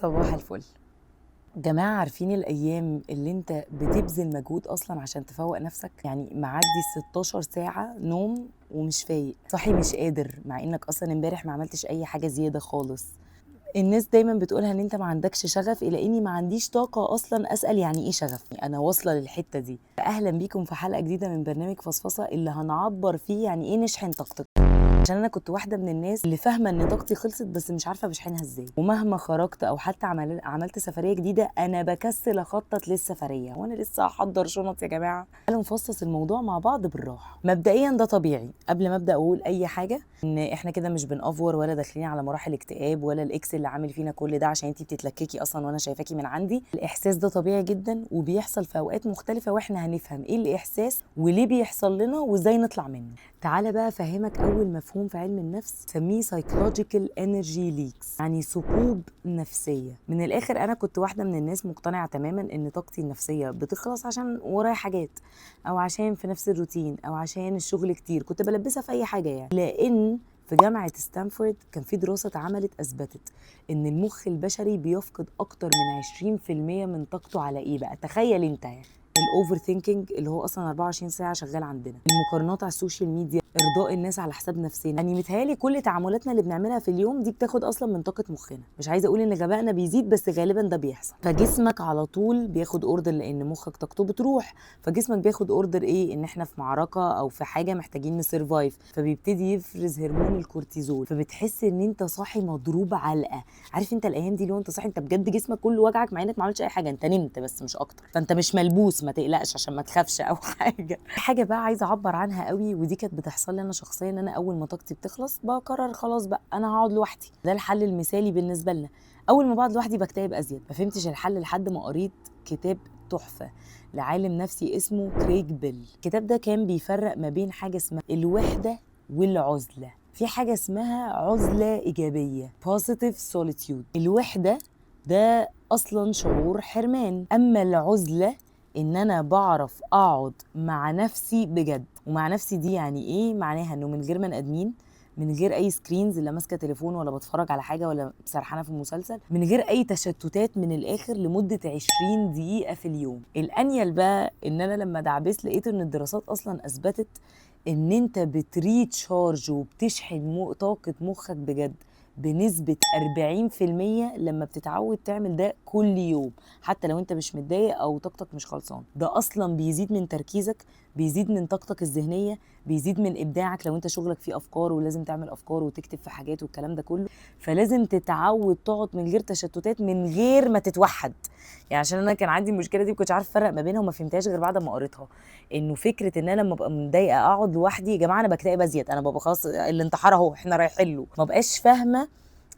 صباح الفل جماعة. عارفين الأيام اللي انت بتبذل مجهود أصلا عشان تفوق نفسك؟ يعني معدي 16 ساعة نوم ومش فايق، صاحي مش قادر، مع انك أصلا امبارح ما عملتش أي حاجة زيادة خالص. الناس دايما بتقولها ان انت ما عندكش شغف، إلى اني ما عنديش طاقة أصلا أسأل يعني ايه شغف. أنا واصلة للحتة دي. أهلا بيكم في حلقة جديدة من برنامج فصفصة اللي هنعبر فيه يعني ايه نشحن طاقتك. عشان انا كنت واحدة من الناس اللي فاهمه ان طاقتي خلصت بس مش عارفه بشحنها ازاي، ومهما خرجت او حتى عملت سفرية جديدة انا بكسل اخطط للسفريه وانا لسه هحضر شنط يا جماعة. تعالوا نفصص الموضوع مع بعض بالراحة. مبدئيا ده طبيعي، قبل ما ابدا اقول اي حاجة، ان احنا كده مش بنأفور ولا داخلين على مراحل اكتئاب ولا ال ex اللي عامل فينا كل ده عشان انتي بتتلككي اصلا وانا شايفاكي من عندي. الاحساس ده طبيعي جدا وبيحصل في اوقات مختلفة، واحنا هنفهم ايه الاحساس وليه بيحصل لنا وازاي نطلع منه. تعالى بقى افهمك اول مفهوم في علم النفس، سميه psychological energy leaks، يعني ثقوب نفسية. من الاخر انا كنت واحدة من الناس مقتنعة تماما ان طاقتي النفسية بتخلص عشان ورايا حاجات، او عشان في نفس الروتين، او عشان الشغل كتير، كنت بلبسها في اي حاجة يعني. لان في جامعة ستانفورد كان في دراسة اتعملت أثبتت إن المخ البشري بيفقد أكتر من 20% من طاقته على إيه بقى؟ تخيل أنت يعني ال overthinking اللي هو اصلا 24 ساعة شغال عندنا، المقارنات على ال social media، ارضاء الناس على حساب نفسنا. يعني متهيألي كل تعاملاتنا اللي بنعملها في اليوم دي بتاخد اصلا من طاقة مخنا. مش عايزه اقول ان غبائنا بيزيد، بس غالبا ده بيحصل. فجسمك على طول بياخد order لان مخك طاقته بتروح، فجسمك بياخد order ايه؟ ان احنا في معركة او في حاجة محتاجين ن survive، فبيبتدي يفرز هرمون الكورتيزول، فبتحس ان انت صاحي مضروب علقه. عارف انت الايام دي لو انت صاحي انت بجد جسمك كله وجعك مع انك ما عملتش اي حاجة، انت نمت بس مش اكتر، فانت مش ملبوس، ما تقلقش عشان ما تخافش او حاجة. حاجة بقى عايزه اعبر عنها قوي، ودي كانت بتحصل لي انا شخصيا، ان انا اول ما طاقتي بتخلص بقرر خلاص بقى انا هقعد لوحدي، ده الحل المثالي بالنسبة لنا. اول ما بقعد لوحدي بكتئب ازيد. ما فهمتش الحل لحد ما قريت كتاب تحفة لعالم نفسي اسمه كريج بيل. الكتاب ده كان بيفرق ما بين حاجة اسمها الوحدة والعزلة. في حاجة اسمها عزله ايجابية، positive solitude. الوحدة ده اصلا شعور حرمان، اما العزلة ان انا بعرف اقعد مع نفسي بجد. ومع نفسي دي يعني ايه؟ معناها انه من غير بني ادمين، من غير اي screens، لا ماسكه تليفون ولا بتفرج على حاجة ولا سرحانه في مسلسل، من غير اي تشتتات، من الاخر لمدة 20 دقيقة في اليوم. الانيل بقى ان انا لما دعبست لقيت ان الدراسات اصلا اثبتت ان انت بت recharge وبتشحن طاقة مخك بجد بنسبة 40% لما بتتعود تعمل ده كل يوم، حتى لو انت مش متضايق او طاقتك مش خلصان. ده اصلا بيزيد من تركيزك، بيزيد من طاقتك الذهنية، بيزيد من ابداعك لو انت شغلك فيه افكار ولازم تعمل افكار وتكتب في حاجات والكلام ده كله. فلازم تتعود تقعد من غير تشتتات، من غير ما تتوحد. يعني عشان انا كان عندي المشكلة دي ما كنتش عارفه افرق ما بينها وما فهمتهاش غير بعد ما قريتها، انه فكرة ان انا لما ابقى متضايقة اقعد لوحدي، يا جماعة انا بكتئب ازيد، انا ببقى خلاص الانتحار اهو احنا رايحين له. ما بقاش فاهمه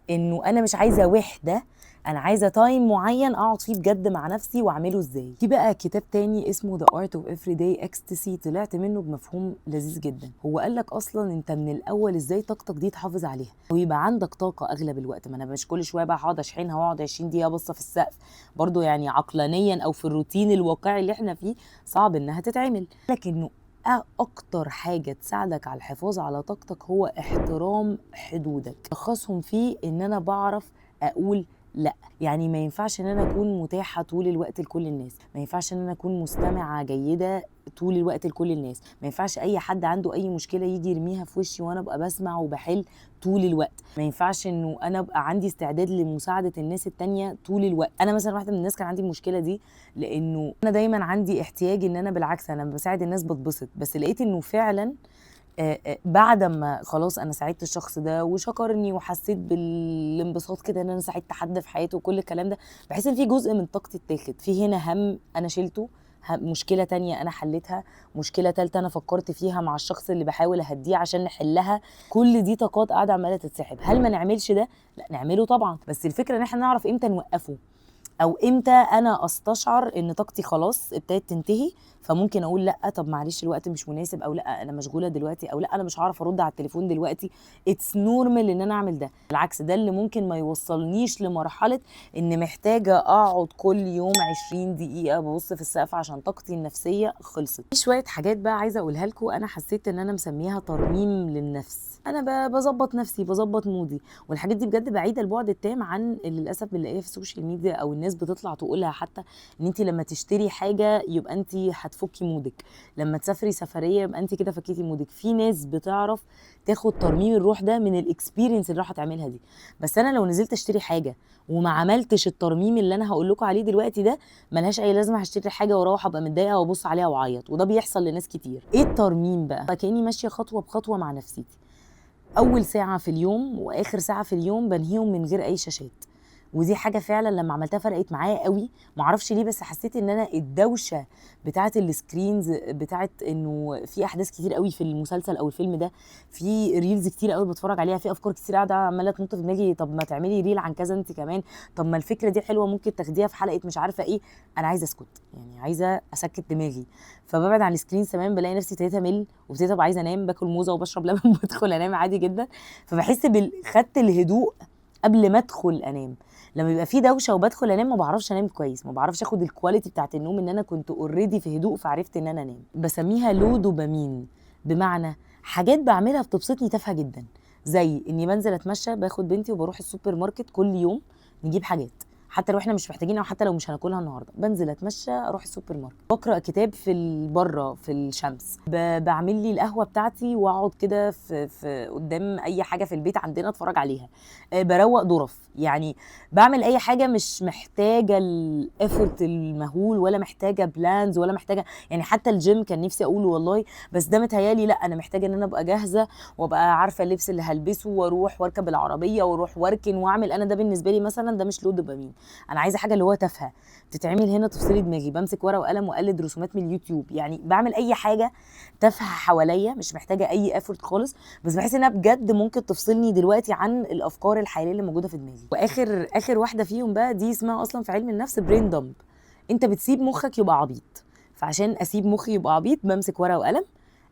انه انا مش عايزه وحده، انا عايزه time معين اقعد فيه بجد مع نفسي واعمله ازاي. في بقى كتاب تاني اسمه The Art of Everyday Ecstasy، طلعت منه بمفهوم لذيذ جدا. هو قال لك اصلا انت من الاول ازاي طاقتك دي تحافظ عليها ويبقى عندك طاقة اغلب الوقت. ما انا مش كل شوية بقى هقعد اشحنها واقعد 20 دقيقة باصة في السقف، برضو يعني عقلانيا او في الروتين الواقعي اللي احنا فيه صعب انها تتعمل. لكنه اكتر حاجة تساعدك على الحفاظ على طاقتك هو احترام حدودك. لخصهم فيه ان انا بعرف اقول لا. يعني ما ينفعش ان انا اكون متاحة طول الوقت لكل الناس، ما ينفعش ان انا اكون مستمعه جيدة طول الوقت لكل الناس، ما ينفعش اي حد عنده اي مشكلة يجي يرميها في وشي وانا ابقى بسمع وبحل طول الوقت، ما ينفعش انه انا ابقى عندي استعداد لمساعده الناس التانية طول الوقت. انا مثلا واحدة من الناس كان عندي المشكلة دي، لانه انا دايما عندي احتياج ان انا بالعكس انا بساعد الناس بتبسط، بس لقيت انه فعلا بعد ما خلاص انا ساعدت الشخص ده وشكرني وحسيت بالانبساط كده ان انا ساعدت حد في حياته وكل الكلام ده، بحس ان في جزء من طاقتي اتاخد. في هنا هم انا شلته، مشكلة تانية انا حلتها، مشكلة تالتة انا فكرت فيها مع الشخص اللي بحاول اهديه عشان نحلها. كل دي طاقات قاعدة عماله تتسحب. هل ما نعملش ده؟ لا نعمله طبعا، بس الفكرة ان احنا نعرف امتى نوقفه، او امتى انا استشعر ان طاقتي خلاص ابتدت تنتهي، فممكن اقول لا طب معلش الوقت مش مناسب، او لا انا مشغولة دلوقتي، او لا انا مش هعرف ارد على التليفون دلوقتي. it's normal ان انا اعمل ده. بالعكس ده اللي ممكن ما يوصلنيش لمرحلة ان محتاجه اقعد كل يوم 20 دقيقة ببص في السقف عشان طاقتي النفسية خلصت. في شوية حاجات بقى عايزه اقولها لكم، انا حسيت ان انا مسميها ترميم للنفس. انا بظبط نفسي، بظبط mood ي، والحاجات دي بجد بعيدة البعد التام عن اللي للاسف بنلاقيها في ال social media او الناس بتطلع تقولها، حتى ان انت لما تشتري حاجة يبقى انت هتفكي mood ك، لما تسافري سفرية يبقى انت كده فكيتي mood ك. في ناس بتعرف تاخد ترميم الروح ده من ال experience اللي راح تعملها دي، بس انا لو نزلت اشتري حاجة وما عملتش الترميم اللي انا هقول لكم عليه دلوقتي ده ملهاش اي لازمه، هشتري حاجة واروح ابقى متضايقة وابص عليها واعيط، وده بيحصل لناس كتير. ايه الترميم بقى؟ كاني ماشية خطوة بخطوة مع نفسيتي. اول ساعة في اليوم واخر ساعة في اليوم بنهيهم من غير اي شاشات، ودي حاجة فعلا لما عملتها فرقت معايا قوي، معرفش ليه بس حسيت ان انا الدوشة بتاعه ال screens، بتاعه انه في احداث كتير قوي في المسلسل او الفيلم ده، في reels كتير قوي بتفرج عليها، في افكار كتير قاعدة عماله تنط في دماغي، طب ما تعملي reel عن كذا انت كمان، طب ما الفكرة دي حلوة ممكن تاخديها في حلقة مش عارفه ايه. انا عايزه اسكت، يعني عايزه اسكت دماغي، فببعد عن ال screen تمام، بلاقي نفسي ابتديت امل وابتديت ابقى عايزه انام، باكل موزة وبشرب لبن وبدخل انام عادي جدا. فبحس خدت الهدوء قبل ما ادخل انام. لما بيبقى في دوشه وبدخل انام ما بعرفش انام كويس، ما بعرفش اخد ال quality بتاعت النوم ان انا كنت already في هدوء فعرفت ان انا انام. بسميها low dopamine، بمعنى حاجات بعملها بتبسطني تافهة جدا، زي اني بنزل اتمشى، باخد بنتي وبروح السوبر ماركت كل يوم نجيب حاجات حتى لو احنا مش محتاجين او حتى لو مش هناكلها النهارده، بنزل اتمشى اروح السوبر ماركت، بقرا كتاب في بره في الشمس، بعمل لي القهوة بتاعتي واقعد كده في قدام اي حاجة في البيت عندنا اتفرج عليها، بروق ظرف، يعني بعمل اي حاجة مش محتاجه ال effort المهول ولا محتاجه plans ولا محتاجه، يعني حتى الجيم كان نفسي اقوله والله، بس ده متهيالي لا انا محتاجه ان انا ابقى جاهزة وابقى عارفه اللبس اللي هلبسه واروح واركب العربية واروح واركن واعمل. انا ده بالنسبة لي مثلا ده مش low dopamine، انا عايزه حاجة اللي هو تافهة تتعمل هنا تفصلي دماغي، بمسك ورقة وقلم واقلد رسومات من اليوتيوب، يعني بعمل اي حاجة تافهة حواليا مش محتاجه اي effort خالص، بس بحس انها بجد ممكن تفصلني دلوقتي عن الافكار الحالية اللي موجودة في دماغي. واخر واحدة فيهم بقى دي اسمها اصلا في علم النفس brain dump، انت بتسيب مخك يبقى عبيط. فعشان اسيب مخي يبقى عبيط بمسك ورقة وقلم،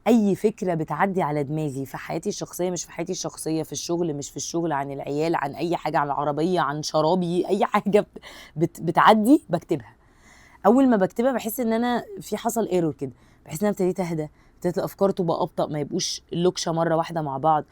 اي فكرة بتعدي على دماغي في حياتي الشخصية مش في حياتي الشخصية، في الشغل مش في الشغل، عن العيال، عن اي حاجة، عن العربية، عن شرابي، اي حاجة بتعدي بكتبها. اول ما بكتبها بحس ان انا في حصل error كده، بحس ان انا ابتديت اهدى، ابتدت الافكار تبقى ابطا، ما يبقوش لوكشه مرة واحدة مع بعض،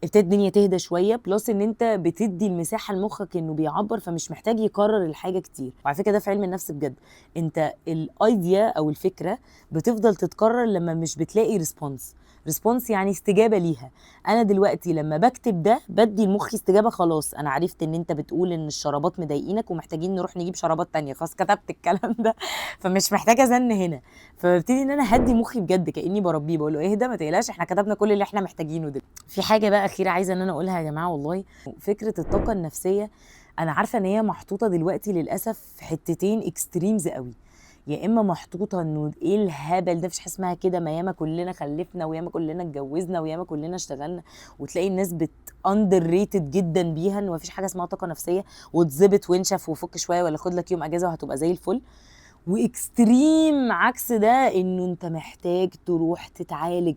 ابتدت الدنيا تهدى شوية. plus ان انت بتدي المساحة لمخك انه بيعبر، فمش محتاج يكرر الحاجة كتير. وعلى فكرة ده في علم النفس بجد، انت ال idea او الفكرة بتفضل تتكرر لما مش بتلاقي response. response يعني استجابة ليها. انا دلوقتي لما بكتب ده بدي لمخي استجابة، خلاص انا عرفت ان انت بتقول ان الشرابات مضايقينك ومحتاجين نروح نجيب شرابات تانية، خلاص كتبت الكلام ده فمش محتاجه زن هنا. فببتدي ان انا هدي مخي بجد كاني بربيه، بقول له اهدى ما تقلقش احنا كتبنا كل اللي احنا محتاجينه دلوقتي. في حاجة بقى اخيرة عايزه ان انا اقولها يا جماعة والله، فكرة الطاقة النفسية انا عارفه ان هي محطوطة دلوقتي للاسف في حتتين extremes قوي، يا اما محطوطة انه ايه الهبل ده مفيش حاجة اسمها كده، ما ياما كلنا خلفنا وياما كلنا اتجوزنا وياما كلنا اشتغلنا، وتلاقي الناس بت underrated جدا بيها انه مفيش حاجة اسمها طاقة نفسية، واتظبط وانشف وفك شوية ولا خد لك يوم اجازه وهتبقى زي الفل. و extreme عكس ده انه انت محتاج تروح تتعالج،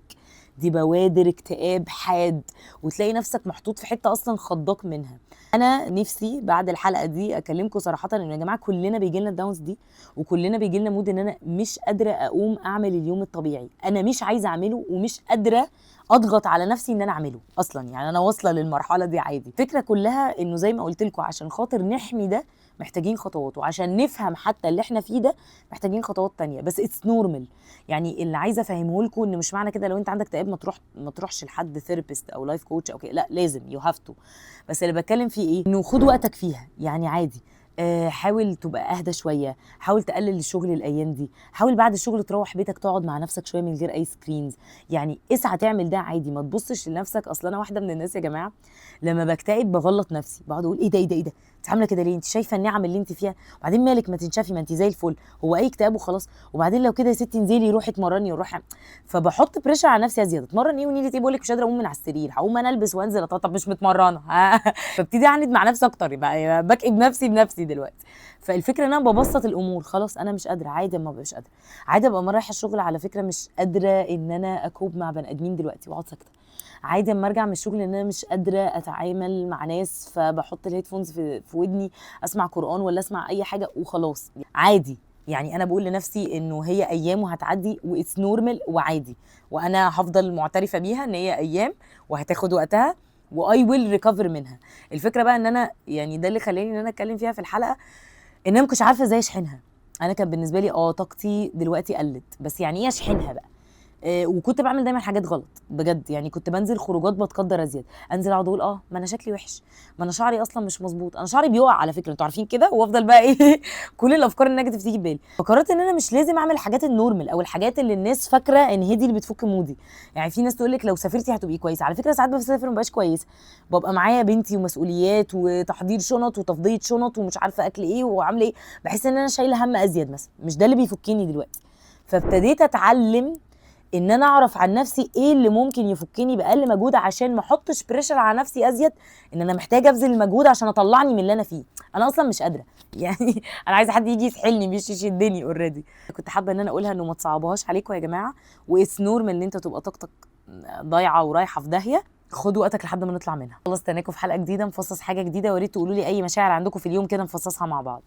دي بوادر اكتئاب حاد، وتلاقي نفسك محطوط في حتة اصلا خضاك منها. انا نفسي بعد الحلقة دي اكلمكم صراحة انه يا جماعة كلنا بيجي لنا ال downs دي، وكلنا بيجي لنا mood ان انا مش قادرة اقوم اعمل اليوم الطبيعي، انا مش عايزه اعمله ومش قادرة اضغط على نفسي ان انا اعمله اصلا، يعني انا واصله للمرحلة دي عادي. الفكرة كلها انه زي ما قلت لكم عشان خاطر نحمي ده محتاجين خطوات، وعشان نفهم حتى اللي احنا فيه ده محتاجين خطوات تانية، بس it's normal. يعني اللي عايزه افهمه لكم ان مش معنى كده لو انت عندك اكتئاب ما تروحش لحد therapist او life coach او كده، لا لازم you have to. بس اللي بتكلم فيه ايه، انه خد وقتك فيها، يعني عادي، حاول تبقى اهدى شوية، حاول تقلل الشغل الايام دي، حاول بعد الشغل تروح بيتك تقعد مع نفسك شوية من غير اي screens، يعني اسعى تعمل ده عادي، ما تبصش لنفسك. اصل انا واحدة من الناس يا جماعة لما بكتئب بغلط نفسي، بقعد اقول ايه ده ايه ده ايه ده، انت عامله كده ليه؟ انت شايفه النعم اللي انت فيها؟ وبعدين مالك ما تنشفي، ما انت زي الفل، هو اي اكتئاب وخلاص. وبعدين لو كده يا ستي انزلي روحي اتمرني وروحي. فبحط pressure على نفسي ازيد، اتمرن ايه ونيلة ايه، بقول لك مش قادرة اقوم من على السرير، هقوم انا البس وانزل، طب مش متمرنه. فابتدي اعند مع نفسي اكتر، يبقى بكئب نفسي بنفسي دلوقتي. فالفكرة ان انا ببسط الامور، خلاص انا مش قادرة، عادي ما ببقاش قادرة، عادي ابقى رايحة الشغل على فكرة مش قادرة ان انا ا cope مع بني ادمين دلوقتي واقعد ساكته، عادي اما ارجع من الشغل ان انا مش قادرة اتعامل مع ناس، فبحط ال headphones في ودني اسمع قران ولا اسمع اي حاجة وخلاص، عادي. يعني انا بقول لنفسي انه هي ايام وهتعدي و it's normal وعادي، وانا هفضل معترفة بيها ان هي ايام وهتاخد وقتها و I will recover منها. الفكرة بقى ان انا يعني ده اللي خلاني ان انا اتكلم فيها في الحلقة، ان انا ما كنتش عارفه ازاي اشحنها. انا كان بالنسبة لي طاقتي دلوقتي قلت، بس يعني ايه اشحنها بقى؟ وكنت بعمل دايما حاجات غلط بجد، يعني كنت بنزل خروجات بتقدر ازيد، انزل اقعد اقول ما انا شكلي وحش، ما انا شعري اصلا مش مظبوط، انا شعري بيقع على فكرة انتوا عارفين كده، وافضل بقى ايه كل الافكار ال negative تيجي في بالي. فقررت ان انا مش لازم اعمل الحاجات ال normal او الحاجات اللي الناس فاكره ان هي دي اللي بتفك mood ي. يعني في ناس تقول لك لو سافرتي هتبقي كويسة، على فكرة ساعات بسافر ما بقاش كويسة، ببقى معايا بنتي ومسؤوليات وتحضير شنط وتفضيه شنط ومش عارفه اكل ايه وعامله ايه، بحس ان انا شايله هم ازيد مثلا، مش ده اللي بيفكني دلوقتي. فابتديت اتعلم ان انا اعرف عن نفسي ايه اللي ممكن يفكني باقل مجهود، عشان ما احطش pressure على نفسي ازيد ان انا محتاجه ابذل المجهود عشان اطلعني من اللي انا فيه، انا اصلا مش قادرة. يعني انا عايزه حد يجي يسحلني مش يشدني already. كنت حابة ان انا اقولها انه ما تصعبهاش عليكم يا جماعة، و it's normal ان انت تبقى طاقتك ضايعة ورايحه في داهية، خدوا وقتك لحد ما نطلع منها. خلاص استناكم في حلقة جديدة نفصص حاجة جديدة، ويا ريت تقولوا لي اي مشاعر عندكم في اليوم كده نفصصها مع بعض.